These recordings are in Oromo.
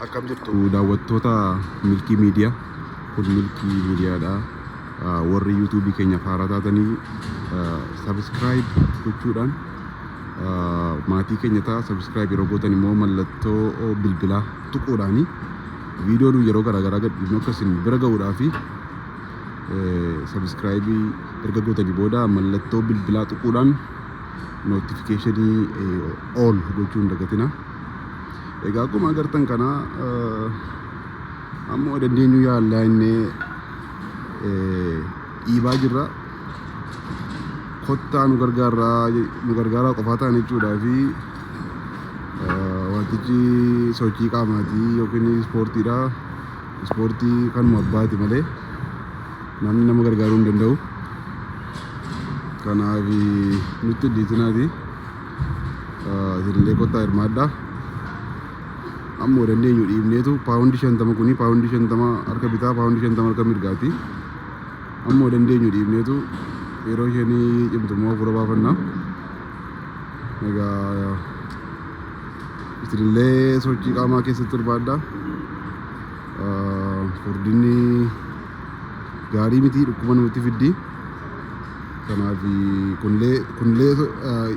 Akkam jirtu daawwattoota Milkii Miidiyaa? Kun Milkii Miidiyaadha. Warri yuutuubii keenya haaraa taatanii subscribe gochuudhaan maatii keenya ta'a. Subscribe yeroo gootan immoo mallattoo bilbilaa tuquudhaani viidiyoo nu yeroo garaagaraa gadhiifnu akka isin bira ga'uudhaa fi subscribe erga gootanii booda mallattoo bilbilaa tuquudhaan notification all gochuu hin dagatina. Egaa akkuma agartan kana ammoo dandeenyu yaallaa inni dhiibaa jirra. Kottaa nu gargaaraa, nu gargaaraa qofaa ta'an jechuudhaa fi wantichi sochii qaamaatii yookiin ispoortiidha. Ispoortii kanuma abbaati malee namni nama gargaaruu hin danda'u. Kanaaf nutti dhiisinaati. Isinillee kottaa hirmaadhaa. Ammoo dandeenyu dhiibneetu paawundi 50 kuni paawundi 50 harka bitaa, paawundi 50 harka mirgaati. Ammoo dandeenyu dhiibneetu yeroo isheen cimtu immoo hafuura baafanna. Egaa isinillee sochii qaamaa keessatti hirmaadhaa. Furdinni gaarii miti, dhukkuba namatti fiddi. Kanaaf kunillee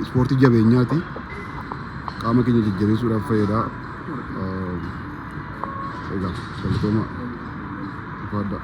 ispoortii jabeenyaati. Qaama keenya jajjabeessuudhaaf fayyada. Egaa galatooma. Ulfaadhaa.